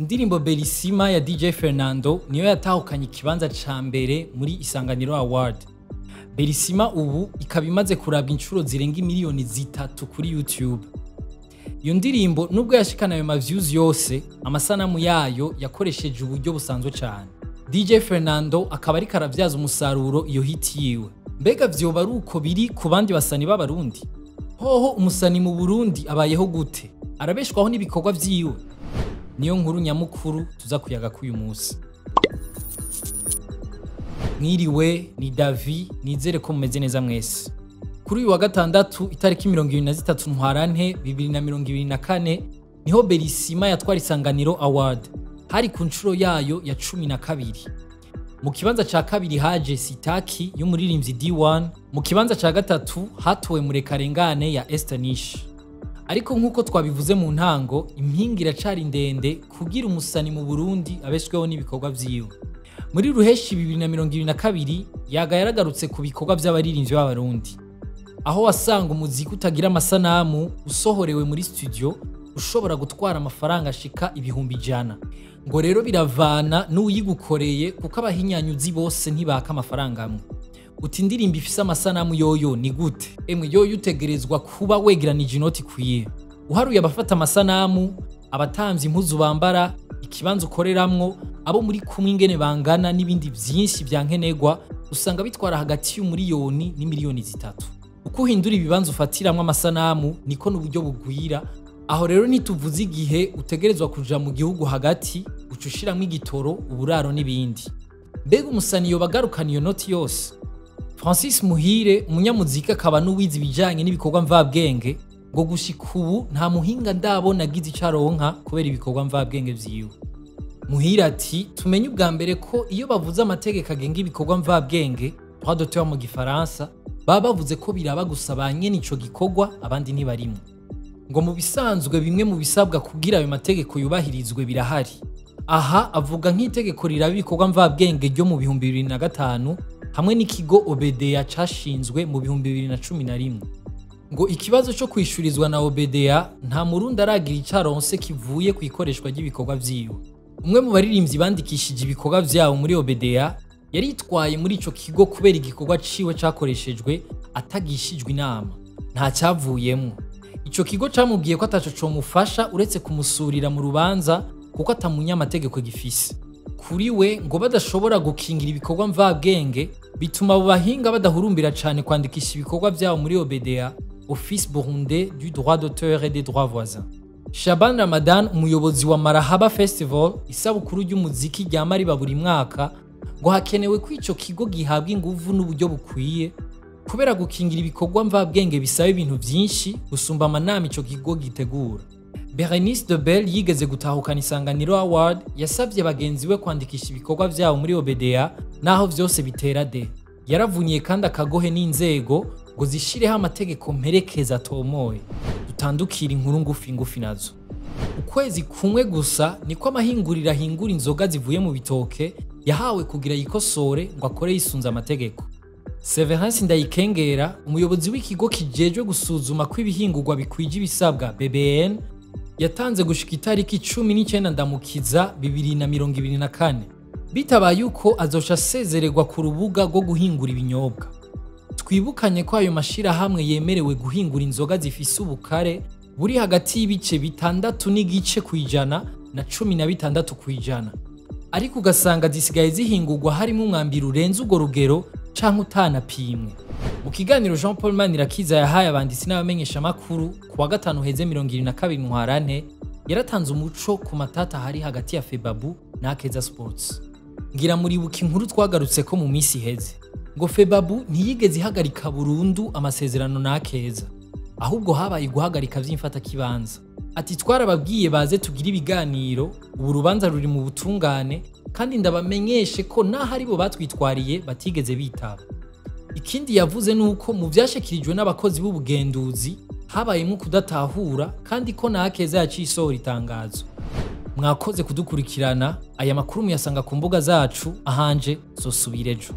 Indirimbo Belisima ya DJ Fernando niyo yatahukanye ikibanza ca mbere muri Isanganiro Award. Belisima ubu ikaba imaze kurabwa inshuro zirenga 3 miliyoni kuri YouTube. Iyo ndirimbo, nubwo yashikana ayo ma views yose, amasanamu yayo yakoresheje uburyo busanzwe cyane. DJ Fernando akaba ariko aravyaza umusaruro iyo hit yiwe. Mbega vyoba ari uko biri ku bandi basani b'Abarundi? Hoho umusani mu Burundi abayeho gute? Arabeshwaho n'ibikorwa vyiwe? Niyo nkuru nyamukuru tuza kuyaga k'uyu munsi. Mwiriwe, ni Davi, nizere ko mumeze neza mwese. Kuri uyu wa gatandatu, itariki 23 Ntwarante 2024, niho Belisima yatwara Isanganiro Award. Hari ku nshuro yayo ya 12. Mu kibanza ca kabiri haje Sitaki y'umuririmbyi D1, mu kibanza ca gatatu hatowe Murekarengane ya Esther Nish. Ariko nk'uko twabivuze mu ntango, impinga iracari ndende kugira umusani mu Burundi abeshweho n'ibikorwa vyiwe. Muri Ruheshi 2022, Yaga yaragarutse ku bikorwa vy'abaririmbyi b'Abarundi, aho wasanga umuziki utagira amasanamu usohorewe muri studio ushobora gutwara amafaranga ashika 100,000. Ngo rero biravana n'uwuyigukoreye, kuko abahinyanyuzi bose ntibaka amafaranga amwe. Uti indirimbo ifise amasanamu yoyo ni gute? Emwe, yoyo utegerezwa kuba wegeranije inoti ikwiye. Uharuye abafata amasanamu, abatamvye impuzu bambara, ikibanza ukoreramwo, abo muri kumwe ingene bangana n'ibindi vyinshi vya nkenerwa, usanga bitwara hagati y'umuriyoni n'imiliyoni 3. Uko uhindura ibibanza ufatiramwo amasanamu, niko n'uburyo bugwira. Aho rero ntituvuze igihe utegerezwa kuja mu gihugu hagati, uca ushiramwo igitoro, uburaro n'ibindi. Mbega umusani yoba agarukana iyo noti yose? Francis Muhire, umunyamuziki akaba n'uwize ibijanye n'ibikorwa mvabwenge, ngo gushika ubu nta muhinga ndabona agize ico aronka kubera ibikorwa mvabwenge vyiwe. Muhire ati: "Tumenye ubwa mbere ko iyo bavuze amategeko agenga ibikorwa mvabwenge, droit d'auteur mu gifaransa, baba bavuze ko biraba gusa ba nyene ico gikorwa, abandi ntibarimwo." Ngo mu bisanzwe bimwe mu bisabwa kugira ayo mategeko yubahirizwe birahari. Aha avuga nk'itegeko riraba ibikorwa mvabwenge ryo mu 2005 hamwe n'ikigo OBDA cashinzwe mu 2011. Ngo ikibazo co kwishurizwa na OBDA, nta Murundi aragira ico aronse kivuye ku ikoreshwa ry'ibikorwa vyiwe. Umwe mu baririmbyi bandikishije ibikorwa vyabo muri OBDA yaritwaye muri ico kigo kubera igikorwa ciwe cakoreshejwe atagishijwe inama. Nta cyavuyemwo. Ico kigo camubwiye ko ataco comufasha uretse kumusurira mu rubanza, kuko atamunyamategeko gifise. Kuri we ngo badashobora gukingira ibikorwa mvabwenge bituma abo bahinga badahurumbira cane kwandikisha ibikorwa vyabo muri OBDA, Office Burundais du droit d'auteur et des droits voisins. Shaban Ramadan, umuyobozi wa Marahaba Festival, isabukuru ry'umuziki ryama riba buri mwaka, ngo hakenewe ko ico kigo gihabwa inguvu n'uburyo bukwiye, kubera gukingira ibikorwa mvabwenge bisaba ibintu vyinshi gusumba amanama ico kigo gitegura. Berenice de Bell yigeze gutahukana Isanganiro Award yasavye bagenzi we kwandikisha ibikorwa vyabo muri OBDA, naho vyose bitera de. Yaravuniye kandi akagohe n'inzego ngo zishireho amategeko mperekeza atomoye. Dutandukira inkuru ngufi ngufi nazo. Ukwezi kumwe gusa niko amahinguriro ahingura inzoga zivuye mu bitoke yahawe kugira yikosore ngo akore yisunze amategeko. Severance Ndayikengera, umuyobozi w'ikigo kijejwe gusuzuma ko ibihingurwa bikwije ibisabwa, BBN, yatanze gushika itariki 19 Ndamukiza 2024. Bitabaye uko, azoca asezererwa ku rubuga rwo guhingura ibinyobwa. Twibukanye ko ayo mashirahamwe yemerewe guhingura inzoga zifise ubukare buri hagati y'ibice 6.5% na 16%, ariko ugasanga zisigaye zihingurwa harimo umwambiro urenze urwo rugero canke utanapimwe. Mu kiganiro Jean Paul Manirakiza yahaye abanditsi n'abamenyeshamakuru ku wa gatanu heze 22 Ntwarante, yaratanze umuco ku matata hari hagati ya Febabu na Akeza Sports. Ngira muribuka inkuru twagarutse ko mu minsi iheze. Ngo Febabu ntiyigeze ihagarika burundu amasezerano na Akeza, ahubwo habaye guhagarika vy'imfatakibanza. Ati: "Twarababwiye baze tugire ibiganiro, ubu urubanza ruri mu butungane, kandi ndabamenyeshe ko naho aribo batwitwariye batigeze bitaba." Ikindi yavuze nuko mu vyashikirijwe n'abakozi b'ubugenduzi habayemwo kudatahura, kandi ko na Akeza yaciye isohora itangazo. Mwakoze kudukurikirana. Aya makuru muyasanga ku mbuga zacu. Ahanje zosubira ejo.